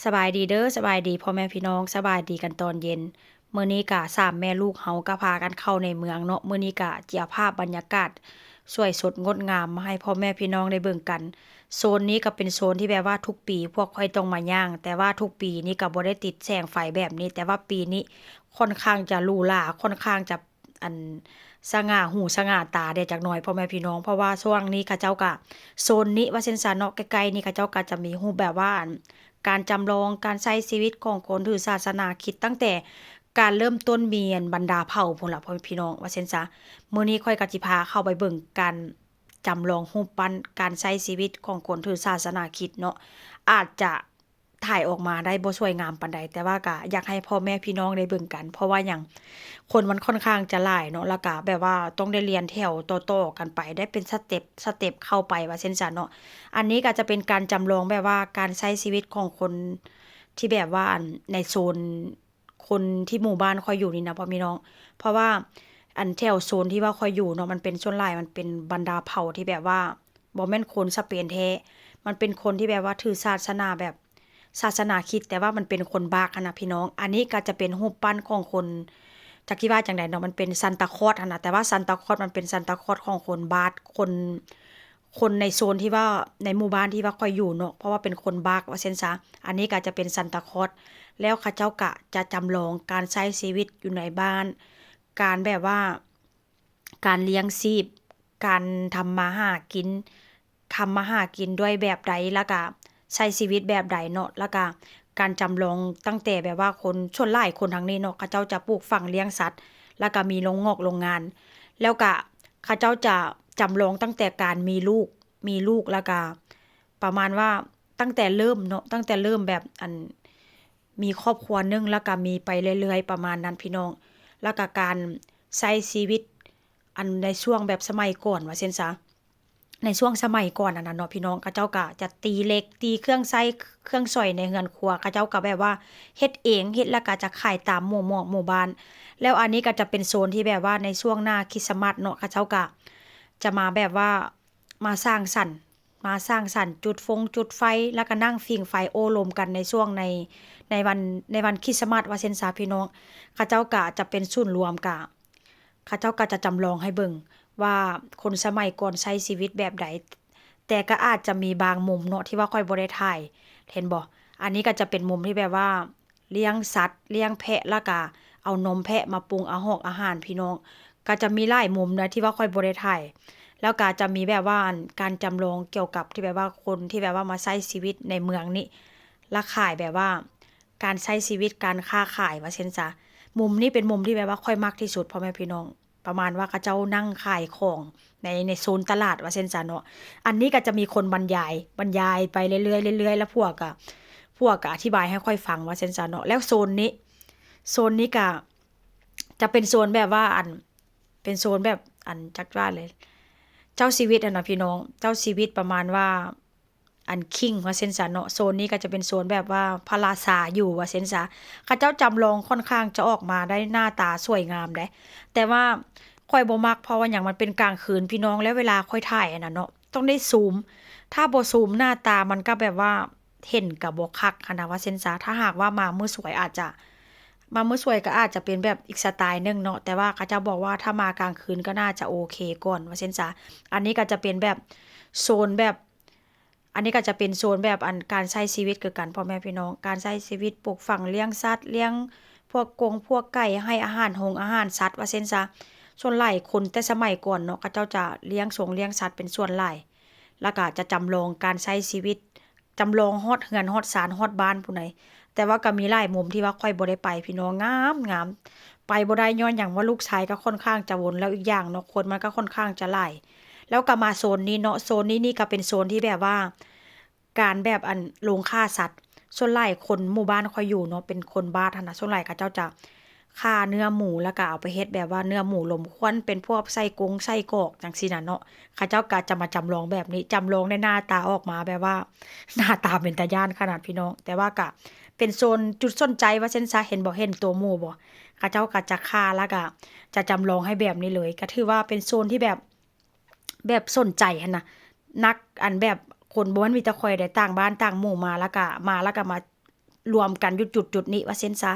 ສະບາຍດີເດີ ສະບາຍດີພໍ່ແມ່ພີ່ນ້ອງ ສະບາຍດີກັນຕອນເຢັນ. ມື້ນີ້ກະສາມແມ່ລູກເຮົາກະພາກັນເຂົ້າໃນເມືອງເນາະ. ມື້ນີ້ກະຈະເອົາພາບບັນຍາກາດສວຍສົດງົດງາມມາໃຫ້ພໍ່ແມ່ພີ່ນ້ອງໄດ້ເບິ່ງກັນ. ໂຊນນີ້ກະເປັນໂຊນທີ່ແບບວ່າທຸກປີພວກຂ້ອຍຕ້ອງມາຍ່າງ, ແຕ່ວ່າທຸກປີນີ້ກະບໍ່ໄດ້ຕິດແສງໄຟແບບນີ້, ແຕ່ວ່າປີນີ້ຄ່ອນຂ້າງຈະຫຼູຫຼາ, ຄ່ອນຂ້າງຈະ ອັນ ສະຫງ່າຫູສະຫງ່າຕາແດ່ຈັກໜ່ອຍພໍ່ແມ່ພີ່ນ້ອງ, ເພາະວ່າຊ່ວງນີ້ເຂົາເຈົ້າກະ ໂຊນນີ້ວ່າຊັ້ນຊະເນາະ, ໃກ້ໆນີ້ເຂົາເຈົ້າກະຈະມີຮູບແບບວ່າ ອັນ ການຈຳລອງການໃຊ້ຊີວິດຂອງຄົນຖືສາສະໜາຄຣິດ ຕັ້ງແຕ່ການເລີ່ມຕົ້ນມີ ອັນ ບັນດາເຜົ່າພຸ້ນລະພໍ່ແມ່ພີ່ນ້ອງ ວ່າຊັ້ນຊະ. ມື້ນີ້ຂ້ອຍກະຊິພາເຂົ້າໄປເບິ່ງການຈຳລອງຮູບປັ້ນການໃຊ້ຊີວິດຂອງຄົນຖືສາສະໜາຄຣິດເນາະ, ອາດຈະ ຖ່າຍອອກມາໄດ້ບໍ່ສວຍງາມປານໃດ, ແຕ່ວ່າກະຢາກໃຫ້ພໍ່ແມ່ພີ່ນ້ອງໄດ້ເບິ່ງກັນ. ເພາະວ່າຫຍັງ? ຄົນມັນຄ່ອນຂ້າງຈະຫຼາຍເນາະ, ແລ້ວກະແບບວ່າຕ້ອງໄດ້ລຽນແຖວຕໍ່ໆກັນໄປ, ໄດ້ເປັນສະເຕັບ ສະເຕັບເຂົ້າໄປວ່າຊັ້ນຊະເນາະ. ອັນນີ້ກະຈະເປັນການຈຳລອງແບບວ່າການໃຊ້ຊີວິດຂອງຄົນທີ່ແບບວ່າ ອັນ ໃນໂຊນ ຄົນທີ່ໝູ່ບ້ານຂ້ອຍຢູ່ນີ້ນະພໍ່ແມ່ພີ່ນ້ອງ, ເພາະວ່າ ອັນ ແຖວໂຊນທີ່ວ່າຂ້ອຍຢູ່ເນາະ ມັນເປັນ ສ່ວນຫຼາຍມັນເປັນບັນດາເຜົ່າທີ່ແບບວ່າບໍ່ແມ່ນຄົນສະເປນແທ້, ມັນເປັນຄົນທີ່ແບບວ່າຖືສາສະໜາແບບສາສະໜາຄຣິດ ແຕ່ວ່າມັນເປັນຄົນບາກຫັ້ນນະພີ່ນ້ອງ. ອັນນີ້ກະຈະເປັນຮູບປັ້ນຂອງຄົນ ຈັກຊິວ່າຈັ່ງໃດເນາະ, ມັນເປັນຊານຕາຄອດຫັ້ນນະ, ແຕ່ວ່າຊານຕາຄອດມັນເປັນຊານຕາຄອດຂອງຄົນບາກ ຄົນ ຄົນໃນໂຊນທີ່ວ່າ ໃນໝູ່ບ້ານທີ່ວ່າຂ້ອຍຢູ່ເນາະ, ເພາະວ່າເປັນຄົນບາກວ່າຊັ້ນຊະ. ອັນນີ້ກະຈະເປັນຊານຕາຄອດ, ແລ້ວເຂົາເຈົ້າກະຈະຈຳລອງການໃຊ້ຊີວິດຢູ່ໃນບ້ານ, ການແບບວ່າ ການລ້ຽງຊີບ, ການທຳມາຫາກິນ, ທຳມາຫາກິນດ້ວຍແບບໃດ ແລ້ວກະໃຊ້ຊີວິດແບບໃດເນາະ, ແລ້ວກະການຈຳລອງຕັ້ງແຕ່ແບບວ່າຄົນ ສ່ວນຫຼາຍຄົນທາງນີ້ເນາະ ເຂົາເຈົ້າຈະປູກຝັງລ້ຽງສັດ ແລ້ວກະມີໂຮງງອກໂຮງງານ, ແລ້ວກະເຂົາເຈົ້າຈະຈຳລອງຕັ້ງແຕ່ການມີລູກ ມີລູກ ແລ້ວກະປະມານວ່າຕັ້ງແຕ່ເລີ່ມເນາະ ຕັ້ງແຕ່ເລີ່ມແບບ ອັນ ມີຄອບຄົວໜຶ່ງ ແລ້ວກະມີໄປເລື້ອຍໆ ປະມານນັ້ນພີ່ນ້ອງ. ແລ້ວກະການໃຊ້ຊີວິດ ອັນ ໃນຊ່ວງແບບສະໄໝກ່ອນວ່າຊັ້ນຊະ ໃນຊ່ວງສະໄໝກ່ອນຫັ້ນນະເນາະພີ່ນ້ອງ, ເຂົາເຈົ້າກະຈະຕີເຫຼັກ ຕີເຄື່ອງໃຊ້ເຄື່ອງສອຍໃນເຮືອນຄົວ, ເຂົາເຈົ້າກະແບບວ່າເຮັດເອງ ເຮັດແລ້ວກະຈະຂາຍຕາມໝູ່ໝອກໝູ່ບ້ານ. ແລ້ວອັນນີ້ກະຈະເປັນໂຊນທີ່ແບບວ່າໃນຊ່ວງໜ້າຄຣິດສະມາດເນາະ, ເຂົາເຈົ້າກະຈະມາແບບວ່າມາສ້າງສັນ ມາສ້າງສັນ ຈຸດຟົງຈຸດໄຟ ແລ້ວກະນັ່ງຜິງໄຟໂອ້ລົມກັນໃນຊ່ວງໃນ ໃນວັນ ໃນວັນຄຣິດສະມາດວ່າຊັ້ນຊະພີ່ນ້ອງ. ເຂົາເຈົ້າກະຈະເປັນສູນລວມ ກະ ເຂົາເຈົ້າກະຈະຈຳລອງໃຫ້ເບິ່ງວ່າຄົນສະໄໝກ່ອນໃຊ້ຊີວິດແບບໃດ, ແຕ່ກະອາດຈະມີບາງມຸມເນາະທີ່ວ່າຂ້ອຍບໍ່ໄດ້ຖ່າຍ ເຫັນບໍ່? ອັນນີ້ກະຈະເປັນມຸມທີ່ແບບວ່າ ລ້ຽງສັດ ລ້ຽງແພະ ແລ້ວກະເອົານົມແພະມາປຸງອາຫອກອາຫານພີ່ນ້ອງ. ກະຈະມີຫຼາຍມຸມນະທີ່ວ່າຂ້ອຍບໍ່ໄດ້ຖ່າຍ, ແລ້ວກະຈະມີແບບວ່າ ອັນ ການຈຳລອງກ່ຽວກັບທີ່ແບບວ່າຄົນທີ່ແບບວ່າມາໃຊ້ຊີວິດໃນເມືອງນີ້ ແລ້ວຂາຍແບບວ່າການໃຊ້ຊີວິດ ການຄ້າຂາຍວ່າຊັ້ນຊະ. ມຸມນີ້ເປັນມຸມທີ່ແບບວ່າຂ້ອຍມັກທີ່ສຸດ ພໍ່ແມ່ພີ່ນ້ອງ. ປະມານວ່າເຂົາເຈົ້ານັ່ງຂາຍຂອງໃນ ໃນໂຊນຕະຫຼາດວ່າຊັ້ນຊະເນາະ. ອັນນີ້ກະຈະມີຄົນບັນຍາຍ ບັນຍາຍໄປເລື້ອຍໆ ເລື້ອຍໆ ແລ້ວພວກກະ ພວກກະອະທິບາຍໃຫ້ຂ້ອຍຟັງວ່າຊັ້ນຊະເນາະ. ແລ້ວໂຊນນີ້ ໂຊນນີ້ກະຈະເປັນໂຊນແບບວ່າ ອັນ ເປັນໂຊນແບບ ອັນ ຈັກວ່າເລີຍ ເຈົ້າຊີວິດຫັ້ນນະພີ່ນ້ອງ, ເຈົ້າຊີວິດປະມານວ່າ ອັນ ຄິງວ່າຊັ້ນຊະເນາະ. ໂຊນນີ້ກະຈະເປັນໂຊນແບບວ່າພະລາຊາຢູ່ວ່າຊັ້ນຊະ. ເຂົາເຈົ້າຈຳລອງຄ່ອນຂ້າງຈະອອກມາໄດ້ໜ້າຕາສວຍງາມເດ້, ແຕ່ວ່າຂ້ອຍບໍ່ມັກ ເພາະວ່າຫຍັງ? ມັນເປັນກາງຄືນພີ່ນ້ອງ, ແລ້ວເວລາຂ້ອຍຖ່າຍຫັ້ນນະເນາະ ຕ້ອງໄດ້ຊູມ, ຖ້າບໍ່ຊູມໜ້າຕາມັນກະແບບວ່າເຫັນກະບໍ່ຄັກຫັ້ນນະວ່າຊັ້ນຊະ. ຖ້າຫາກວ່າມາມື້ສວຍອາດຈະ ມາມື້ສວຍກະອາດຈະເປັນແບບອີກສະໄຕໜຶ່ງເນາະ, ແຕ່ວ່າເຂົາເຈົ້າບອກວ່າຖ້າມາກາງຄືນກະໜ້າຈະໂອເຄກ່ອນວ່າຊັ້ນຊະ. ອັນນີ້ກະຈະເປັນແບບໂຊນແບບ ອັນນີ້ກະຈະເປັນໂຊນແບບ ອັນ ການໃຊ້ຊີວິດຄືກັນ ພໍ່ແມ່ພີ່ນ້ອງ, ການໃຊ້ຊີວິດ ປູກຝັງ ລ້ຽງສັດ ລ້ຽງພວກກົງພວກໄກ່ ໃຫ້ອາຫານ ໂຮງອາຫານສັດວ່າຊັ້ນຊະ. ສ່ວນຫຼາຍຄົນແຕ່ສະໄໝກ່ອນເນາະ ເຂົາເຈົ້າຈະລ້ຽງສົງລ້ຽງສັດເປັນສ່ວນຫຼາຍ, ແລ້ວກະຈະຈຳລອງການໃຊ້ຊີວິດ ຈຳລອງຮອດເຮືອນຮອດຊານຮອດບ້ານພຸ້ນໃດ. ແຕ່ວ່າກະມີຫຼາຍມຸມທີ່ວ່າຂ້ອຍບໍ່ໄດ້ໄປພີ່ນ້ອງ, ງາມໆ ໄປບໍ່ໄດ້ຍ້ອນຫຍັງ? ວ່າລູກຊາຍກະຄ່ອນຂ້າງຈະວົນ, ແລ້ວອີກຢ່າງເນາະ ຄົນມັນກະຄ່ອນຂ້າງຈະຫຼາຍ. ແລ້ວກະມາໂຊນນີ້ເນາະ, ໂຊນນີ້ນີ້ກະເປັນໂຊນທີ່ແບບວ່າ ການແບບ ອັນ ໂລງຂ້າສັດ. ສ່ວນຫຼາຍຄົນໝູ່ບ້ານຂ້ອຍຢູ່ເນາະ ເປັນຄົນບາກຫັ້ນນະ, ສ່ວນຫຼາຍເຂົາເຈົ້າຈະຂ້າເນື້ອໝູ ແລ້ວກະເອົາໄປເຮັດແບບວ່າເນື້ອໝູລົມຄວັນ ເປັນພວກໄສ້ກົງໄສ້ກອກຈັ່ງຊີ້ນະເນາະ. ເຂົາເຈົ້າກະຈະມາຈຳລອງແບບນີ້, ຈຳລອງໃນໜ້າຕາອອກມາແບບວ່າ ໜ້າຕາເປັນຕາຢ້ານຂະໜາດພີ່ນ້ອງ. ແຕ່ວ່າກະເປັນໂຊນຈຸດສົນໃຈວ່າຊັ້ນຊະ, ເຫັນບໍ່? ເຫັນໂຕໝູບໍ່? ເຂົາເຈົ້າກະຈະຂ້າ ແລ້ວກະຈະຈຳລອງໃຫ້ແບບນີ້ເລີຍ, ກະຖືວ່າເປັນໂຊນທີ່ແບບ ແບບສົນໃຈຫັ້ນນະ ນັກ ອັນ ແບບຄົນ ບໍ່ແມ່ນມີແຕ່ຂ້ອຍໃດ ຕ່າງບ້ານຕ່າງໝູ່ມາ ແລ້ວກະ ມາ ແລ້ວກະມາ ລວມກັນຢູ່ຈຸດໆນີ້ວ່າຊັ້ນຊະ.